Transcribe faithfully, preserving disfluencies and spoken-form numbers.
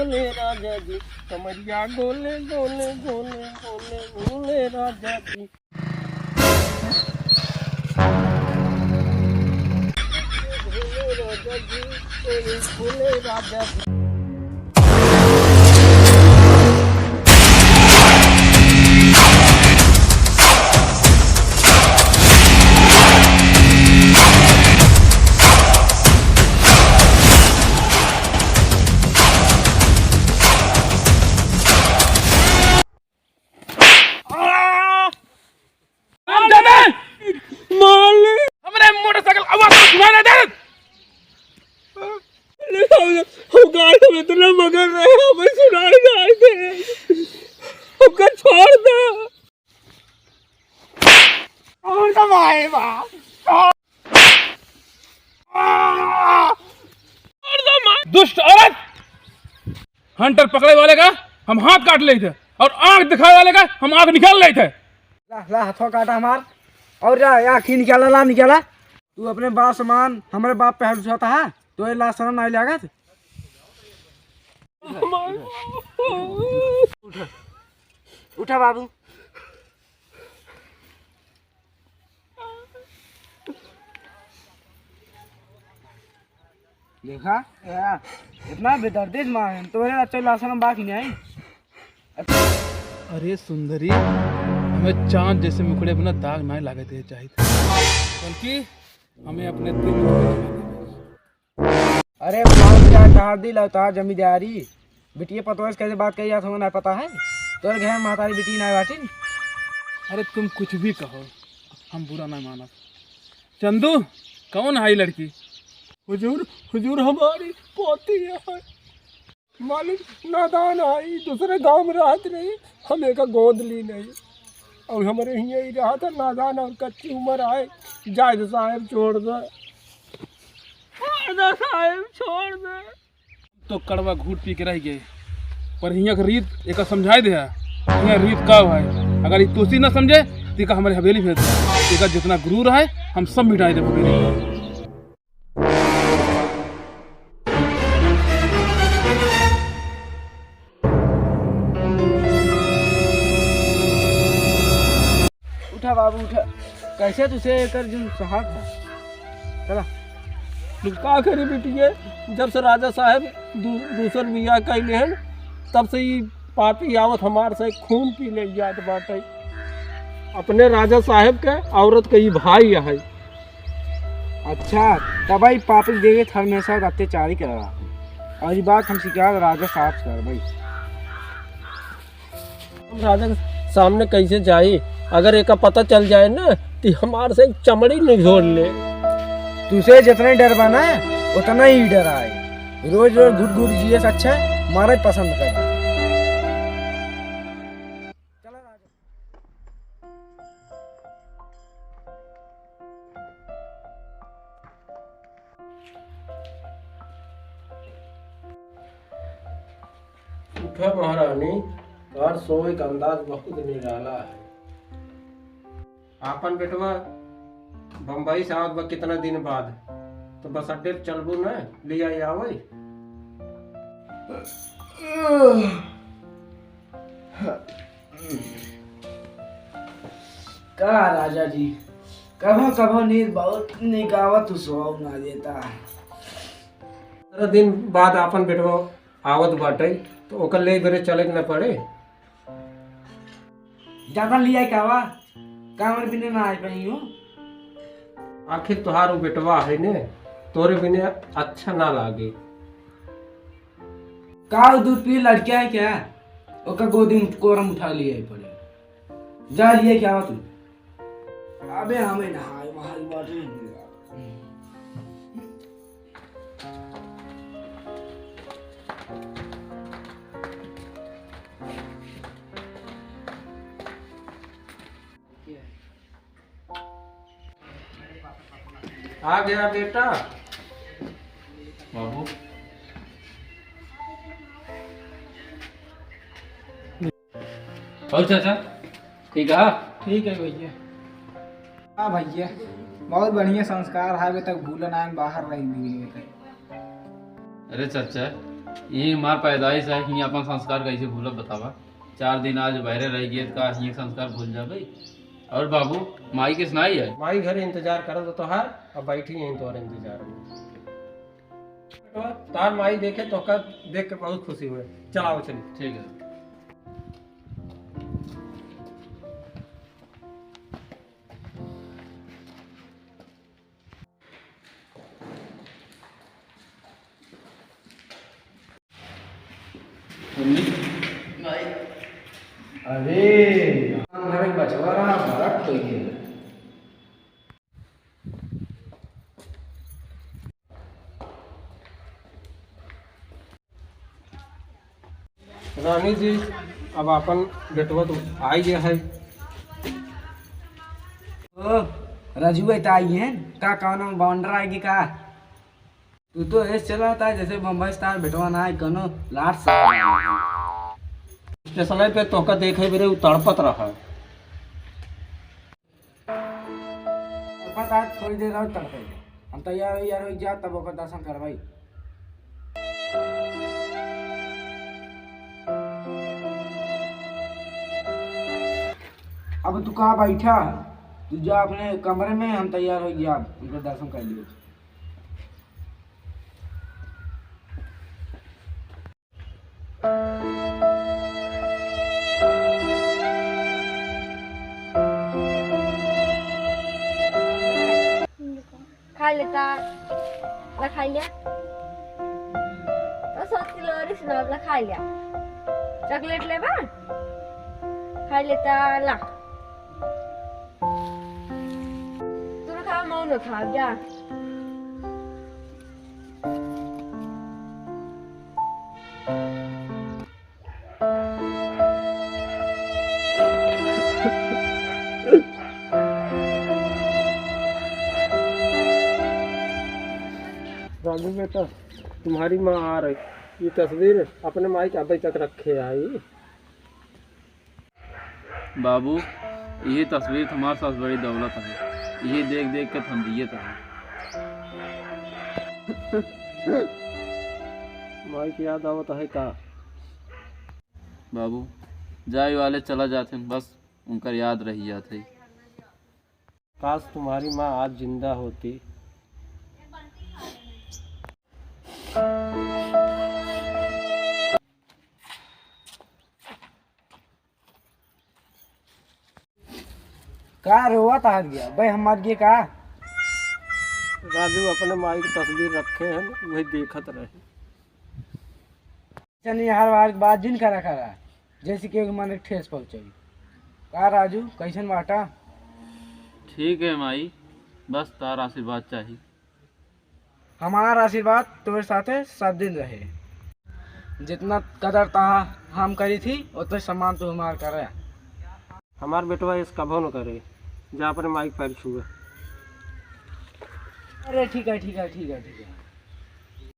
गोले राजा जी, कमरिया गोले, गोले, गोले, गोले, गोले राजा जी। गोले राजा जी, गोले, गोले राजा जी। आ! मालिक! हमरे मोटरसाइकिल आवाज सुनाई नहीं दे। हम गाड़ी में इतना मगन रहे, हमें सुनाई नहीं दे। हमका छोड़ दो। छोड़ दो भाई, बा। छोड़ दो भाई। दुष्ट औरत! हंटर पकड़े वाले का हम हाथ काट लेइत है और आँख दिखावे वाले का हम आँख निकाल लेइत है। ला, ला, हथवा काटा हमार। और ला, या आँखी निकाला, ला, निकाला। तू अपने बाप समान हमरे बाप पे हाथ उठाता है, तो ये लाज शरम नाहीं लागत? उठा, उठा बाबू। देखा, या, इतना बेदर्दी से मारे हैं, तोरे अच्छा लासन बाकी नहीं। अरे सुंदरी, हमें चाँद जैसे मुखड़े बिना दाग नाहीं लागे देवे चाहित, बल्कि हमें अपने दिल में जगह देवे। अरे बाप, क्या कहा दिल और तोहार जमींदारी? बिटिया पतोह से कैसे बात कही जात, हमको ना पता है? तोरे घर में महतारी बिटी ना बाटिन? अरे तुम कुछ भी कहो, हम बुरा ना मानब। चंदू, कौन है ये लड़की? हुजूर, हुजूर हमारी पोती है। मालिक, नादान है, दूसरे गाँव में रहत रही, हम एका गोद ली नहीं। और हमरे हियाँ ही रहत है, नादान और कच्ची उम्र आए, जाए दे साहेब, छोड़ दे। छोड़ दे साहेब, छोड़ दे। तो कड़वा घूट पी के रह गए, पर हियाँ के रीत एका समझाए दे है। हियाँ रीत का है, अगर ई तोसी ना समझे, तो एका हमरे हवेली भेज दे। एका जितना गुरूर है, हम सब मिटाए दे हवेली। उठा बाबू, उठा। कैसे तुसे एकर जुन सहात था? चला। का करी बिटिये, जब से राजा साहेब दू-, दूसर बियाह कइ लेहन, तब से ई पापी आवत हमार से खून पी ले जात बाटे। अपने राजा साहेब के औरत के ई भाई है। अच्छा, तब ई पापी देखे हमेशा अत्याचारी करा। और ई बात हम शिकायत राजा साहब से करबई। हम राजा के सामने कैसे जाई? अगर एका पता चल जाए ना, तो हमार से एक चमड़ी निचोड़ ले। तुसे जितना ही डर बा ना, उतना ही डर आए। रोज रोज घुट घुट जिए से अच्छा मारे पसंद कर। उठा महारानी, तोहार सोए का अंदाज बहुत निराला है। आपन बेटवा बम्बई से आवत बा कितना दिन बाद, तो बस अड्डे पे चलबू न, ले आई आवई। का राजा जी, कभो कभो नींद बहुत निकावत, तू सोव ना देता। पंद्रह दिन बाद आपन बेटवा आवत बाटे, तो ओकर ले बेरे चले के न पड़े। ज्यादा लिया का बा? का हमरे बिना ना आए पाई हो? आखिर तोहार उ बेटवा है ने, तोरे बिना अच्छा ना लागे। का उ दूध पी लड़किया है क्या? ओकर गोदी में कोरम उठा लिया पड़े। जा लिया क्या बा तू? अबे हमें नहाए वहाए बाटे। आ गया बेटा। बाबू। और चाचा, ठीक है? ठीक है भैया। हाँ भैया, बहुत बढ़िया संस्कार है, अभी तक भूलन आयन बाहर रही दिए। अरे चाचा, ये हमार पैदाइश है, हियाँ अपन संस्कार कैसे भूलब बतावा? चार दिन आज बहरे रह गए, का हियाँ संस्कार भूल जाबे? और बाबू, माई किस नाई है? माई घरे इंतजार करत हो तोहार, अब बैठी यहीं तोहर इंतजार में। बेटवा, तार माई देखे तोहका देख के बहुत खुशी हुए। चलाओ चली। ठीक है। अरे, घर में बचवा रहा, बड़ा कोई है। रानी जी, अब आपन बेटवा तो आई गया है। ओ, रजुआ तो आई है, का कौनो बवंडर आएगी का? तू तो ऐसे चला था जैसे बम्बई से तार बेटवा ना आए, कौनो लाट से। स्टेशन पे तोहका देखे बेरे उ तड़पत रहा। तड़पत आज थोड़ी देर और तड़पे। हम तैयार हो, यार हो जा, तब ओकर दर्शन करवाई। अब तू कहाँ बैठा? तू जा अपने कमरे में, हम तैयार हो जा, उनकर दर्शन कर लियो। खा लेता, ला खा लिया। तो सोच के लोरी सुना, ला खा लिया। चॉकलेट लेबा? खा लेता, ला। तू ना खा, मऊ ना खा, जा। राजू बेटा, तुम्हारी माँ आ रही। ये तस्वीर अपने माई के अबे तक रखे आई। बाबू, यही तस्वीर तुम्हारे साथ बड़ी दौलत है, यही देख देख के हम जियत है। माई की याद आवत है का? बाबू, जाए वाले चला जाते हैं, बस उनकर याद रही जात है। काश तुम्हारी माँ आज जिंदा होती। का रोवत हार गया बे, हम मर गए का? राजू अपने माई की तस्वीर रखे हैं, वही देखत रहे। चल, ये हर बार बात जिन करा करा, जैसे कि एक मन ठेस पहुँचाई। का राजू, कैसन बाटा? ठीक है माई, बस तार आशीर्वाद चाही। हमार आशीर्वाद तोरे साथे सब दिन रहे। जितना कदर तहा हम करी थी, उतना सम्मान तू हमार करे। हमार बेटवा इस कभो न करे, जा अपने माई के पैर छुए। अरे ठीक है, ठीक है, ठीक है, ठीक है।